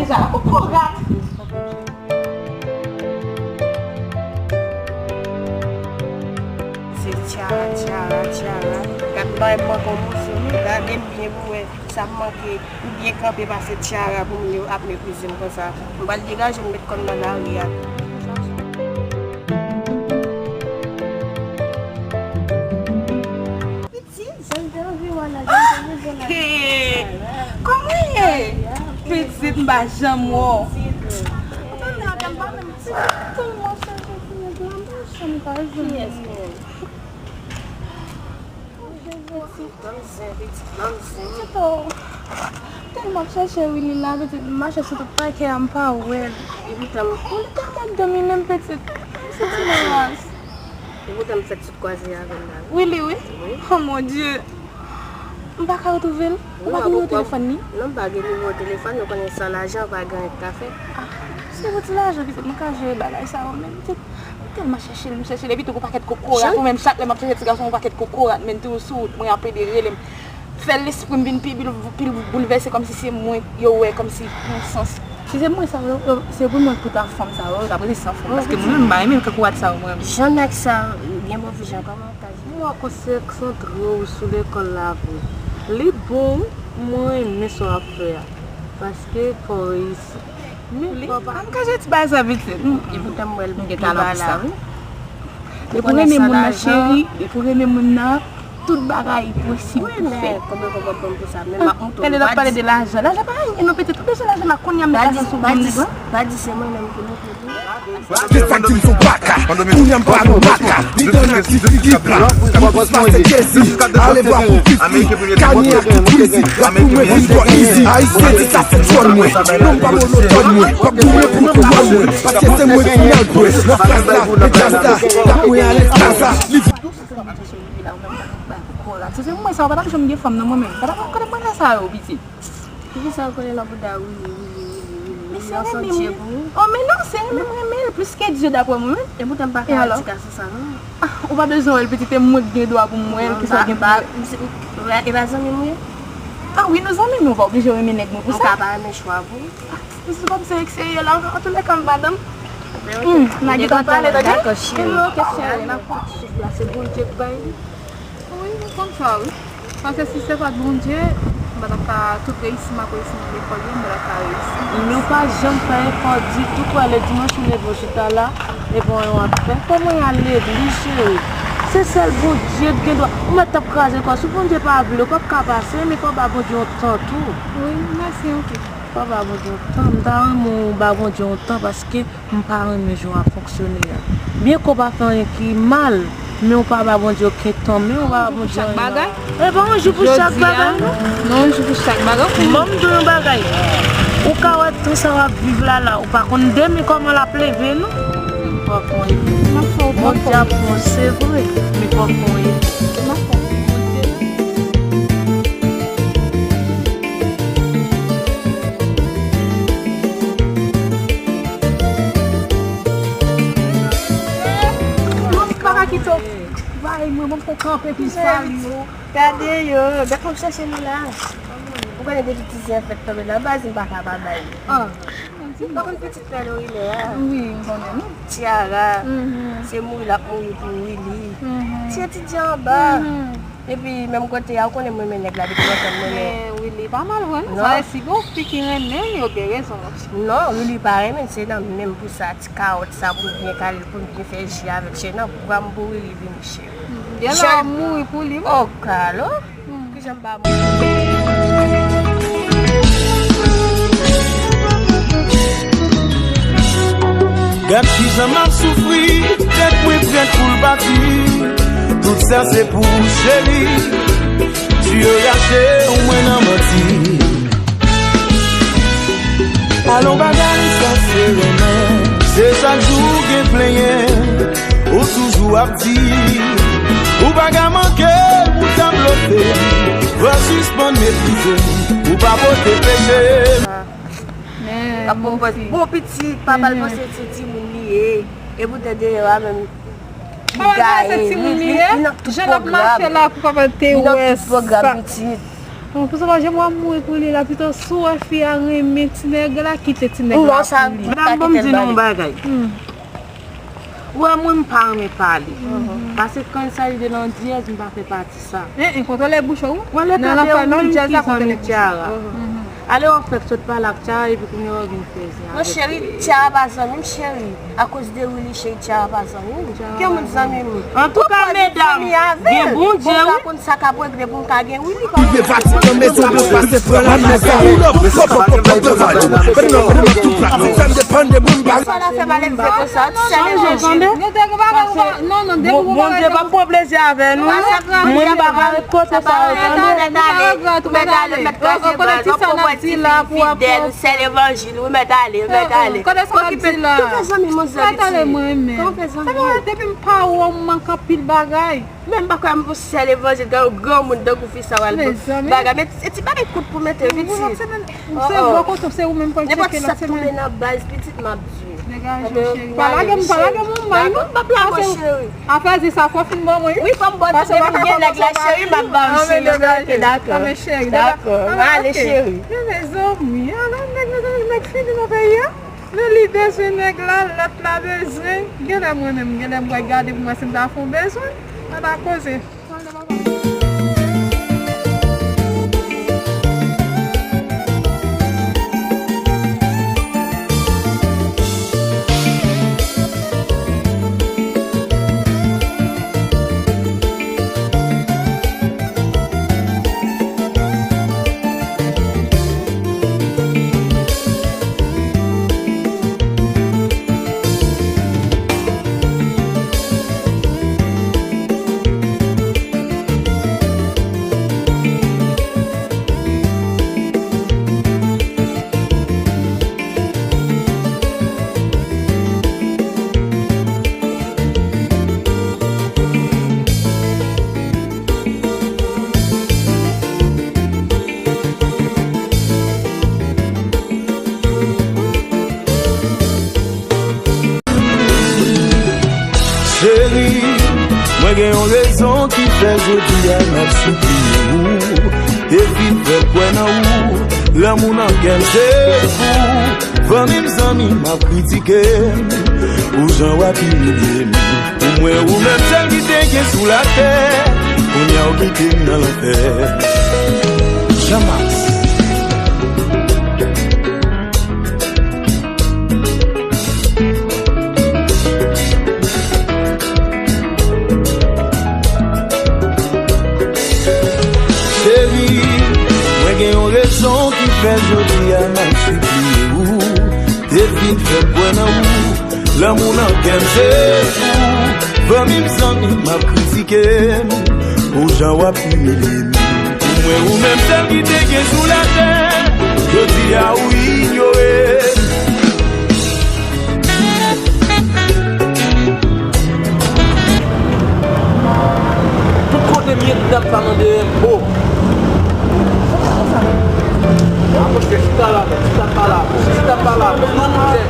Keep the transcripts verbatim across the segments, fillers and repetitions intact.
Ka kokorat. Se Tiara, Tiara, Tiara. Gad bay mwen konmosi wi, gade m byen pou wè sa m manke. M byen kanpe pase Tiara pou moun yo ap meprize m konsa. M pral degaje m met kò m nan lari a. Pitit, jan m te anvi wè la, jan m te bezwen la. Hey! Kòman w ye? Pitit, m pa janm wè w. Pitit, tande, m pa menm, pitit, m tèlman chèche ti nèg la, m pa janm ka jwenn li. Kiyès menm? Oh, Jezi, pitit. Pitit, oh. Tèlman m chèche Willy la, pitit, m mache sou tout pakè a, m pa wè l. Epi tanm. Ou li tèlman domine m, pitit. M santi m ras. E poutan m fèk sot kwaze avè l la wi. Willy, wi? Wi. Oh mon Dieu. M pa ka retwouve l. Ou pa gen nimewo telefòn li? Non, m pa gen nimewo telefòn, ou konnen san lajan pa gen anyen k ka fèt. Ah, se pou ti lajan, pitit, mwen ka jere bagay sa yo, men pitit, m tèlman chèche l, m chèche l, epi tou gon pakèt kokorat, ou menm chak lè m ap chèche ti gason, yon pakèt kokorat, men toujou sou wout mwen ap plede rele m. Fè lespri m vin pi bil-, pi boulvèse, kòmsi se mwen yo wè, kòmsi yon sans. Si se mwen sa yo, yo, se pou mwen pou ta fanm sa yo, yo t ap rete san fanm, paske mwen menm, m pa renmen kokorat sa yo, mwen. Jan nèg sa yo gen move jan, kòman w ta jere? Mwen konsantre w sou lekòl la vre. Li bon, mwen renmen sa w ap fè a, paske fò w reyisi. Men fò pa. An ka jwe ti bagay sa pitit. Epoutan m wè l pi ba la wi. Depi w renmen moun nan, cheri, depi w renmen moun nan, tout bagay posib pou fèt. Wi, men konbyen kòb w ap ban m pou sa? Men m ap montre w. Tande l ap pale de lajan. Lajan pa anyen non pitit. Ou bezwen lajan la kounye a, m met lajan sou kont mwen. Pa di se mwen menm ki montre w. Gen sa k di m se yon baka. Kounye a m pa yon baka. Li tan nan ti figi pla. Kòmans pase Jezi. Ale bwa pou pipi. Kanye ak tout wizi. Rap pou mwen vin twò easy. Ayisyen di sa se zòn mwen. Non m pa monotòn mwen. W ap goumen pou kouwòn mwen. Paske se mwen ki nan l pwès. Nan fraz la, nan djaz la. Rap mwen ale Gaza. Li Se mwen sa yo, pa t ap janm gen fanm nan mwen menm. Pa t ap, kote mwen sa yo, pitit? Poukisa w konnen nan bouda Willy, Willy, Willy, Willy? Mesye renmen m wi. Oh, men non, se renmen m renmen l plis ke Dye, daprè mwen menm. Epoutan m pa ka wè ti gason sa non. Ah, ou pa bezwen wè l, pitit, e mwen k gen dwa pou m wè l, kisa w gen pou wè? E pa zanmi m wi. Ah wi, nou zanmi, men ou pa oblije renmen nèg mwen pou sa. Ou ka pa renmen chwa pou. Misye kòm se ekseye la, antoulèka m pa nan. Hmm, n a gentan pale, tande? Dakò, cheri. Hello, kesyon, n ap pran ti souf la, se Bondye k bay li. Wi, m konn sa, wi. Paske si se pa t Bondye, m pa t ap ka, tout reyisi m ap reyisi nan lekòl yo, m pa t ap ka reyisi. Nou pa janm fè efò ditou, kwè lè dimanch ou leve w chita la, epi w ap fè. Kòman y al legliz, cheri? Se sèl Bondye k gen dwa. Ou mèt t ap kraze kò. Si Bondye pa vle, ou p ap ka pase, men fò w ba Bondye yon tan tou. Wi, mèsi anpil. Fò w ba Bondye yon tan. M ta renmen w ba Bondye yon tan paske m pa renmen jan w ap fonksyone a. Byen ke w pa fè anyen ki mal, men w pa ba Bondye okenn tan, men w pa ba Bondye anyen. E pa yon jou pou chak bagay non. Non, yon jou pou chak bagay. Ban m di w yon bagay. Ou ka wè tan sa w ap viv la la, ou pa konn demen kòman l ap leve non. M pa fè w efò. Bondye ap fè w, se vre, men fò w fè w efò. Mwen pa ka kite w. Bay mwen, mwen poko kanpe pou sal yo. Gade yo, gad kòm chèche nou la. Ou konnen depi ti zen fèt tonbe nan baz, m pa ka pa bay. Ah. Ou konn pitit pè Lorilè a? Wi, m konnen, non. Tiara, se mouri l ap mouri pou Willy. Ti etidyan anba. Epi menm kote a, ou konnen mwen renmen nèg la depi lontan m renmen. Men Willy pa mal vre non. Sa vle si gon fi ki renmen l, yo gen rezon. Non, Willy pa renmen l, se nan menm pou sa, ti kawòt sa pou m byen kale l, pou m byen fè ji avè l. Se nan bra m pou Willy vini, cheri. Gen lè w ap mouri pou li wi. Oh, kalo. Kijan m pa mouri? Gad kijan m ap soufri, tèt mwen prèt pou l pati. Tout sa se pou ou, cheri. Tiyo rache w mwen nan manti. Alon bagay sa se renmen. Se chak jou gen plenyen. Ou toujou ap di ou pa ka manke m, ou ta blofe m. Fò sispann meprize m, ou pa pote peche m. Ap konprann. Bon pitit, papa l panse se timoun li ye. E poutan dèyè a menm li gaye. Li, li, li nan tout pwogram. Li nan tout pwogram, pitit. Bon, pou sa pa janm wè mouri pou li la, pito si w wè fi a renmen ti nèg la, kite ti nèg la pou li. Madanm, ban m di nou yon bagay. Ou wè mwen, m pa renmen pale. Paske kan il s'agit de landyèz, m pa fè pati sa. Hein, hein, kontwole bouch ou. Wè lè nan lafay landyèz la, kontwole bouch ou. Ale w ap fèk sot pale ak Tchara epi kounye a w vin fè zen avèk li. Non cheri, Tchara pa zanmi m cheri. Akoz de Willy cheri, Tchara pa zanmi m. Ki moun zanmi m? Antouka medam, gen Bondye wi. Pou m ka konn sa k ap regle pou m ka gen Willy. Rive pati nan mezon, pase pran la mezon. Pòp, pòp, pòp, pòp, devan nou. Fè m depann de moun pa. Sa la fè mal egzekosyon, ti sè levanjil. Non, non, depi ou Bondye pa pran plezi avè nou. Mwen m pa ka ret kote sa yo, tande. Mèt ale, mèt ale, mèt kraze bra, w ap konprann ti fi fidèl, sè levanjil, wi, mèt ale, mèt ale. Okipe, tou fè zanmi manzè piti. Mèt ale mwen menm. Tou fè zanmi. Sa pa depi m pa wè w, m manke anpil bagay. Men m pa kwè m pou sè levanjil, gade yon granmoun tankou fi sa w al pran bagay. Men e ti bagay kout pou mete, pitit. Se bò kote w, se ou menm pou al tcheke lòt semèn. Nenpòt sa k tonbe nan baz, pitit, m ap di w. Degaje w, cheri. Pa lage m, pa lage m, m bay non. Dakò, m p ap lage w, cheri. Afè di sa fò fin ban mwen. Wi, fò m ba w tout, depi m gen nèg la, cheri, m ap ba w, cheri. Anben, degaje. Dakò. Anben, cheri, dakò. Ale, cheri. Men mezanmi, ala nèg, nèg, nèg fini nan peyi a. Men li bezwen nèg la, lòt la bezwen. Genlè mwen menm, genlè m pral gade pou m wè si m ta fè yon bezwen. Ann al koze. Cheri, mwen gen yon rezon ki fè jodi a m ap sipliye ou. Evit fè kwè nan ou, lanmou nan kè m se pou. Fanmi m, zanmi m ap kritike m pou jan w ap imilye m. Pou mwen, ou menm sèl ki te gen sou latè, kounye a w kite m nan lanfè. Jean Max. Cheri, mwen gen yon rezon ki fè jodi a m ap sipliye ou. Evit fè kwè nan ou, lanmou nan kè m se pou. Fanmi m, zanmi m ap kritike m pou jan w ap imilye m. Pou mwen, ou menm sèl ki te gen sou latè, jodi a ou inyore m. Tout kote m ye, ti dam sa nan dèyè m. O! A monchè, chita la, chita pa la, chita pa la. Non, monchè.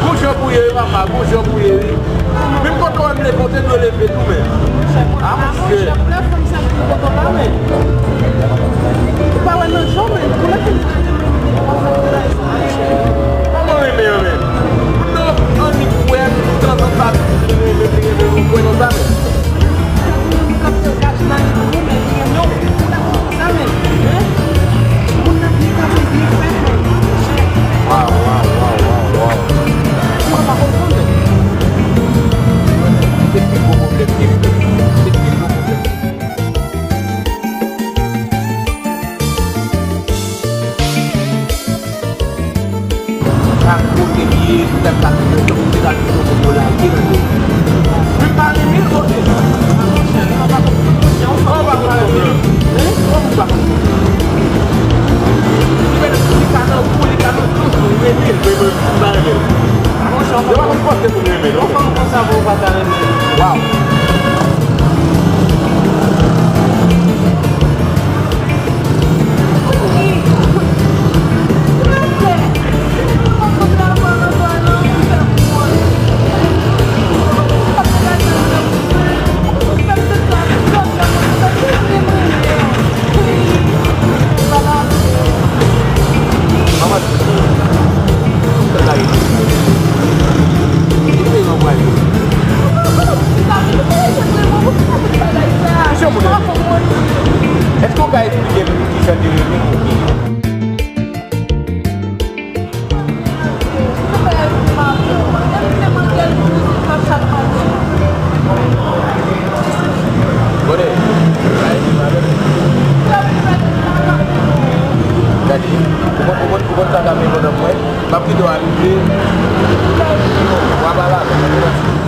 Gon jan pou ye wi, papa, gon jan pou ye wi. Menm kote w wè m leve, w te dwe leve tou, men. A monchè. Ou pa wè nan je w, men. Koulè ki Kòman w renmen an, men? Moun nan annik wè m tanzantan, li renmen, li renmen, ou kwè nan sa, men? Moun k ap fè gaj nan li pou ou, men li renmen w. Ou dakò pou sa, men? Hein? Moun nan byen kanpe, byen fèt, men. Waw, waw, waw, waw, waw. Ou pa konprann, men. Se pi gwo pwoblèm ke li ye. Se pi gwo pwoblèm. Chak kote m ye, tout sa k ap fèt, tout sa k ap fèt, yo lage nan yo. Men pa renmen l kote. An, pa konprann. An, pa konprann. Hein? Kòman w pa konprann? Li ka nan gou, li ka nan tout, ou renmen l, men mwen, m pa renmen l. Yo pa konn pòte moun renmen, non. Ou konn konsa pou ou pa ta renmen. Waw. Pa pale avè m, tande, Manti.